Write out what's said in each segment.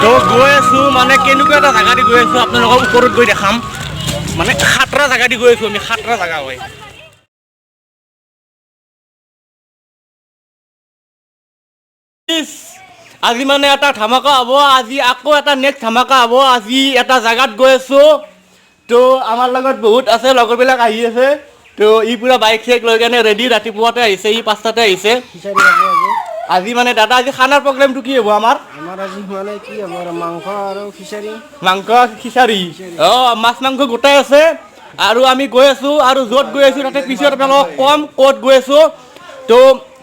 তো গৈ আছোঁ, মানে কেনেকুৱা এটা জেগা দি গৈ আছোঁ আপোনালোকক ওপৰত গৈ দেখাম। মানে সাতৰা জেগা দি গৈ আছোঁ আমি, সাতৰা জেগা হয়। আজি মানে এটা ধামাকা হ'ব, আজি আকৌ এটা নেক্সট ধামাকা হ'ব। আজি এটা জেগাত গৈ আছোঁ। তো আমাৰ লগত বহুত আছে, লগৰবিলাক আহি আছে। তো ই পূৰা বাইক চাইক লৈ কেনে ৰেডি, ৰাতিপুৱাতে আহিছে, ই 5টাতে আহিছে। আজি মানে দাদা, আজি খানাৰ প্ৰগ্ৰেমটো কি হ'ব আমাৰ? আমাৰ আজি মানে কি হ'ব আৰু, মাংস আৰু খিচাৰি। মাংস খিচাৰি, অঁ, মাছ মাংস গোটাই আছে। আৰু আমি গৈ আছোঁ, আৰু য'ত গৈ আছোঁ তাতে পিছত আপোনালোকক ক'ম ক'ত গৈ আছোঁ। তো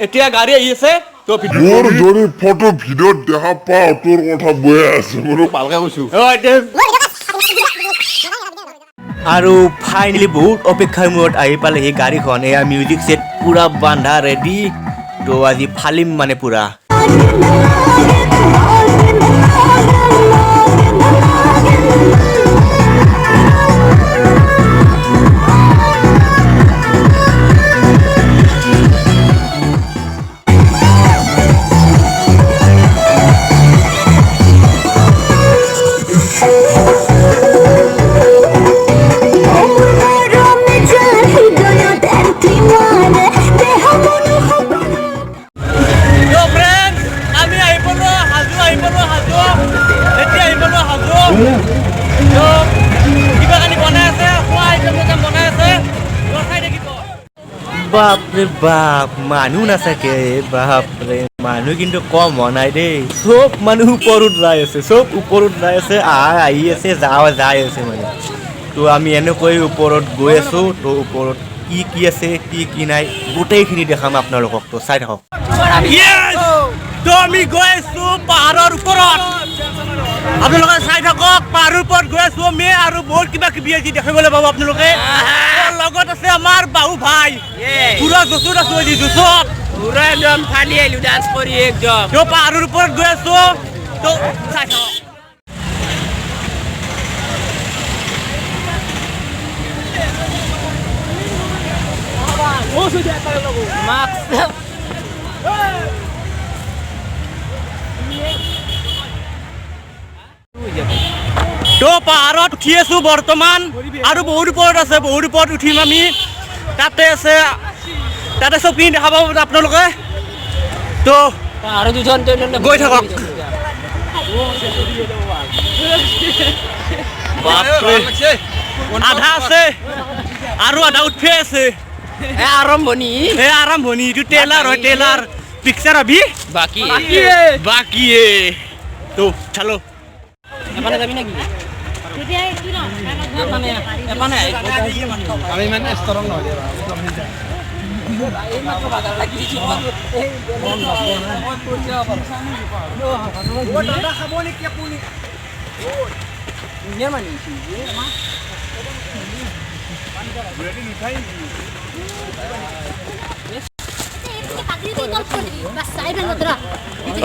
এতিয়া গাড়ী আহি আছে। তো মোৰ যদি ফটো ভিডিঅ'ত দেখা পাওঁ, তোৰ কথা বয়ে আছে বোলো। ভালকে কৈছো। অঁ, এতিয়া আৰু ফাইনেলি বহুত অপেক্ষাৰ মূৰত আহি পালেহি গাড়ীখন। এয়া মিউজিক ছেট পূৰা বান্ধা ৰেডি। তো আজি ফালিম মানে পূৰা। তো ফ্ৰেণ্ড, আমি আহি পালোঁ হাজো, আহি পালোঁ হাজো, এতিয়া আহি পালোঁ হাজো। তো কিবা কানি বনাই আছে, খোৱা আইটেম চাইটেম বনাই আছে, তো খাই থাকিব। বাপৰে বাপ, মানুহ নাথাকে, বাপৰে মানুহ কিন্তু কম হোৱা নাই দেই। চব মানুহ ওপৰত যাই আছে, চব ওপৰত যাই আছে, আহ আহি আছে, যাওঁ যাই আছে মানে। তো আমি এনেকৈ ওপৰত গৈ আছোঁ। তো ওপৰত কি কি আছে, কি কি নাই, গোটেইখিনি দেখাম আপোনালোকক, তো চাই থাকক। তো আমি গৈ আছোঁ পাহাৰৰ ওপৰত, আপোনালোকে চাই থাকক। পাহাৰৰ ওপৰত গৈ আছোঁ আমি, আৰু বহুত কিবা কিবি আজি দেখিবলৈ পাব আপোনালোকে। লগত আছে আমাৰ বাহু ভাই, পুৰা জোচত আছো আজি, জোচত পুৰা একদম ফালি আহিলো ডান্স কৰি একদম। তো পাহাৰৰ ওপৰত গৈ আছো, তো চাই থাকক। তো পাহাৰত উঠি আছো বৰ্তমান, আৰু বহুত ওপৰত আছে, বহুত ওপৰত উঠিম আমি। তাতে আছে, তাতে চবখিনি দেখা পাব আপোনালোকে। তো আৰু দুজন গৈ থাকক। বাপৰে, আধা আছে আৰু আধা উঠিয়ে আছে। আৰম্ভণি, এই আৰম্ভণি, এইটো টেইলাৰ হয়, টেইলাৰ পিকচাৰ আবি বাকী বাকী। তো চালো। এপানে যাবি নেকি? এপানে আমি মানে ষ্ট্ৰং নহয়।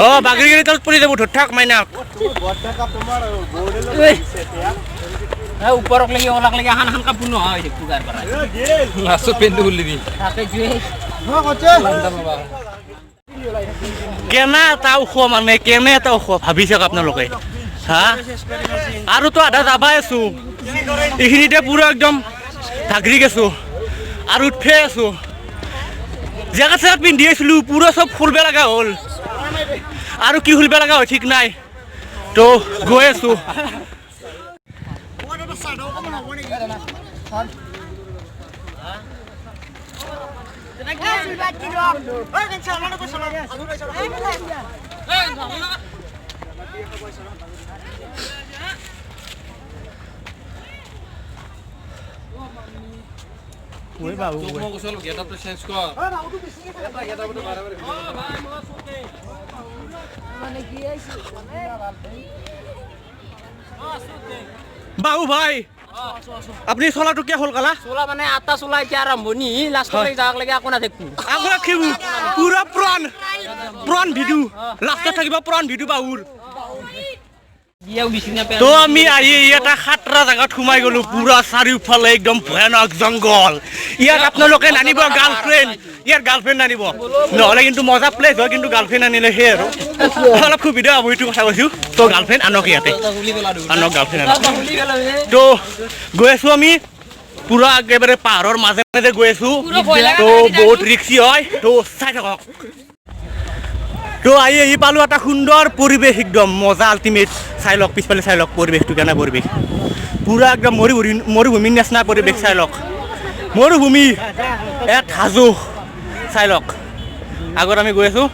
অ, বাগৰি গেলি তলত পৰি যাব, ধৰ থাক মাইনাক। ওপৰক লাগি ওলাক লাগি এখন এখন কাপোৰ নোহোৱা হৈ থাকিব গাৰ পৰা। লাষ্টত পেণ্টটো খুলি দিবি। কেনে এটা ওখ, মানে কেনে এটা ওখ ভাবি চাওক আপোনালোকে। হা, আৰু তো আধা যাবাই আছো, এইখিনিতে পুৰা একদম ভাগৰি গেছো আৰু উঠফে আছো। জেকেট চেকেট পিন্ধি আছিলো, পুৰা চব খুলব লগা হ'ল, আৰু কি খুলব লগা হয় ঠিক নাই। তো গৈ আছো। বাবু ভাই, আপুনি চলাটো কিয় হ'ল কালা? চোলা মানে আটা চোলা এতিয়া আৰম্ভণি, লাষ্টলৈ যাওক লাগে আকৌ নাথাকো। আকৌ ৰাখিব পুৰা প্ৰাণ, প্ৰাণ ভিডু লাষ্টত থাকিব, প্ৰাণ ভিডু বাহুৰ। তো আমি আহি এটা সাতটা জেগাত সোমাই গ'লো। পুৰা চাৰিওফালে একদম ভয়ানক জংঘল। ইয়াত আপোনালোকে নানিব গাৰ্লফ্ৰেণ্ড, ইয়াত গাৰ্লফ্ৰেণ্ড নানিব, নহ'লে কিন্তু মজা প্লেচ হয়, কিন্তু গাৰ্লফ্ৰেণ্ড আনিলে সেই আৰু অলপ সুবিধা হ'ব, এইটো কথা কৈছোঁ। তো গাৰ্লফ্ৰেণ্ড আনক, ইয়াতে আনক, গাৰ্লফ্ৰেণ্ড আনক। তো গৈ আছোঁ আমি পুৰা একেবাৰে পাহাৰৰ মাজে মাজে গৈ আছোঁ। তো বহুত ৰিক্সি হয়, তো চাই থাকক। তো আহি আহি পালোঁ এটা সুন্দৰ পৰিৱেশ, একদম মজা, আল্টিমেট। চাই লওক, পিছফালে চাই লওক পৰিৱেশটো কেনে পৰিৱেশ। পুৰা একদম মৰুভূমি, মৰুভূমিৰ নিচিনা পৰিৱেশ। চাই লওক, মৰুভূমি ইয়াত হাজো। চাই লওক, আগত আমি গৈ আছোঁ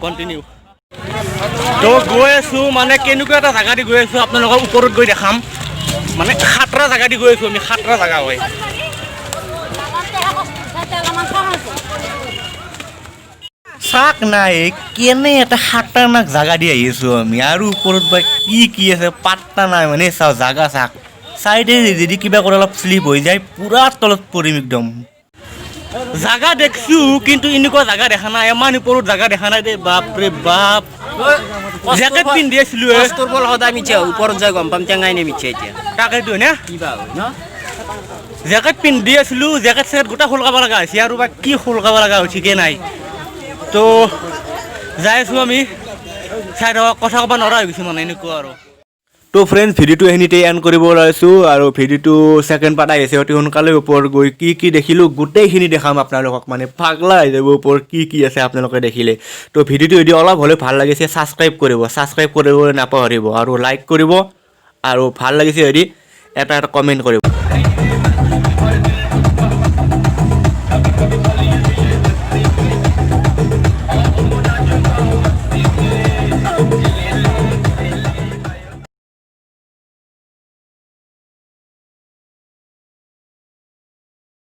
কণ্টিনিউ। তো গৈ আছোঁ, মানে কেনেকুৱা এটা জেগা দি গৈ আছোঁ আপোনালোকৰ ওপৰত গৈ দেখাম। মানে সাতটা জেগা দি গৈ আছোঁ আমি, সাতটা জেগা হয়। চাক নাই, কেনে এটা খাতাৰনাক জাগা দি আহিছোঁ আমি। আৰু ওপৰত বা কি কি আছে পাত্তা নাই। মানে চাওঁ জাগা, চাক চাইডে যদি কিবা কৰে অলপ শ্লিপ হৈ যায়, পুৰা তলত পৰিম একদম। জাগা দেখছো, কিন্তু এনেকুৱা জাগা দেখা নাই, ইমান ওপৰত জাগা দেখা নাই দেই। বাপৰে বাপ, জেকেট পিন্ধি আছিলো। কষ্টৰ ফল সদায় মিছা। ওপৰত যাই গম পাম, টেঙাই নে মিছা এতিয়া। তাকেতো নে। কিবা হয় ন। জেকেট পিন্ধি আছিলো, জেকেট চেকেট গোটেই খোলকাব লগা হৈছে আৰু বা কি খোলকাব লগা হৈছে ঠিকে নাই। তো যাই আছোঁ আমি, চাই থাকক। কথা ক'ব নোৱাৰা হৈ গৈছোঁ মানে এনেকুৱা আৰু। তো ফ্ৰেণ্ডছ, ভিডিঅ'টো এইখিনিতে এণ্ড কৰিব ওলাইছোঁ আৰু ভিডিঅ'টো ছেকেণ্ড পাৰ্ট আহিছে অতি সোনকালে। ওপৰত গৈ কি কি দেখিলোঁ গোটেইখিনি দেখাম আপোনালোকক, মানে পাগলা হৈ যাব ওপৰত কি কি আছে আপোনালোকে দেখিলে। তো ভিডিঅ'টো যদি অলপ হ'লেও ভাল লাগিছে, ছাবস্ক্ৰাইব কৰিব, ছাবস্ক্ৰাইব কৰিবলৈ নাপাহৰিব আৰু লাইক কৰিব আৰু ভাল লাগিছে যদি এটা এটা কমেণ্ট কৰিব।